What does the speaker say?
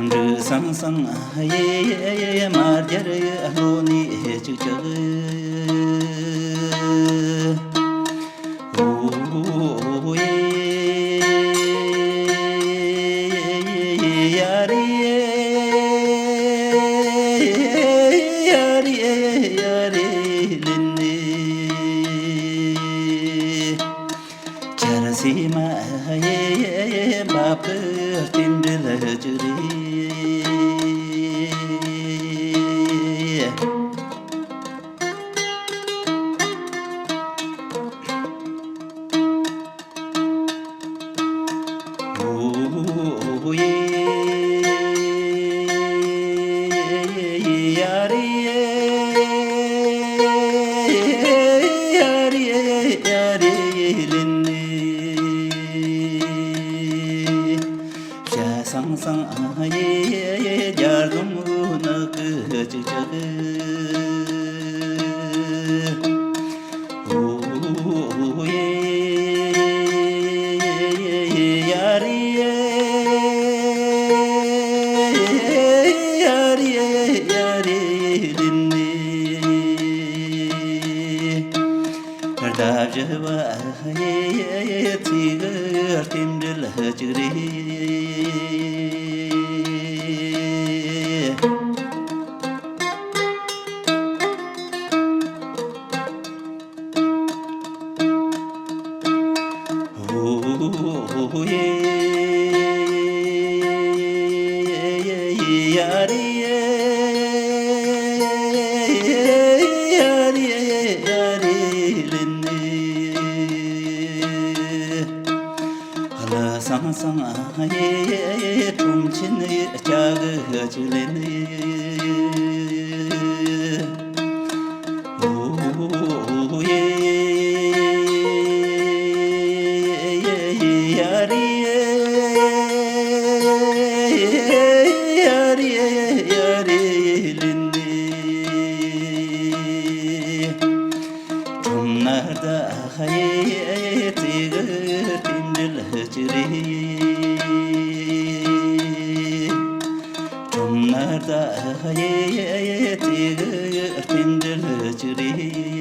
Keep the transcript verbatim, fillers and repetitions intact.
འབྲུ་སང་སང་ཡེ་ཡེ་མ་རྒྱལ་ལོ་ནི་ཅིག་ཅིག། ཆར་སེ་མ་ཡེ་འབབ་གི་རྟེན་འབྲེལ་ཅིག་རེད། ཤ་སང་སང་ཡེ་རྒྱ་རྡུང་ནག་གི་ཅིག་ཅིག། ཟླ་བཞི་བ་ཡེ་ཚེས་གི་རྟེན་འབྲེལ་ཅིག་རེད། ལ་སང་སང་ཡེ་ཁྲོམ་ཆེན་ཡེ་ལྕགས་གི་ཅིག་ལེན། ཨོ་ཡེ་ཡ་རེ་ཡ་རེ་ཡ་རེ་ལེན། ཁྲོམ་ནར་ད་ཡེ་ཚེས་གི་རྟེན་འབྲེལ་ཅིག་རེད། ཁྲོམ་ནར་ད་ཡེ་ཚེས་གི་རྟེན་འབྲེལ་ཅིག་རེད།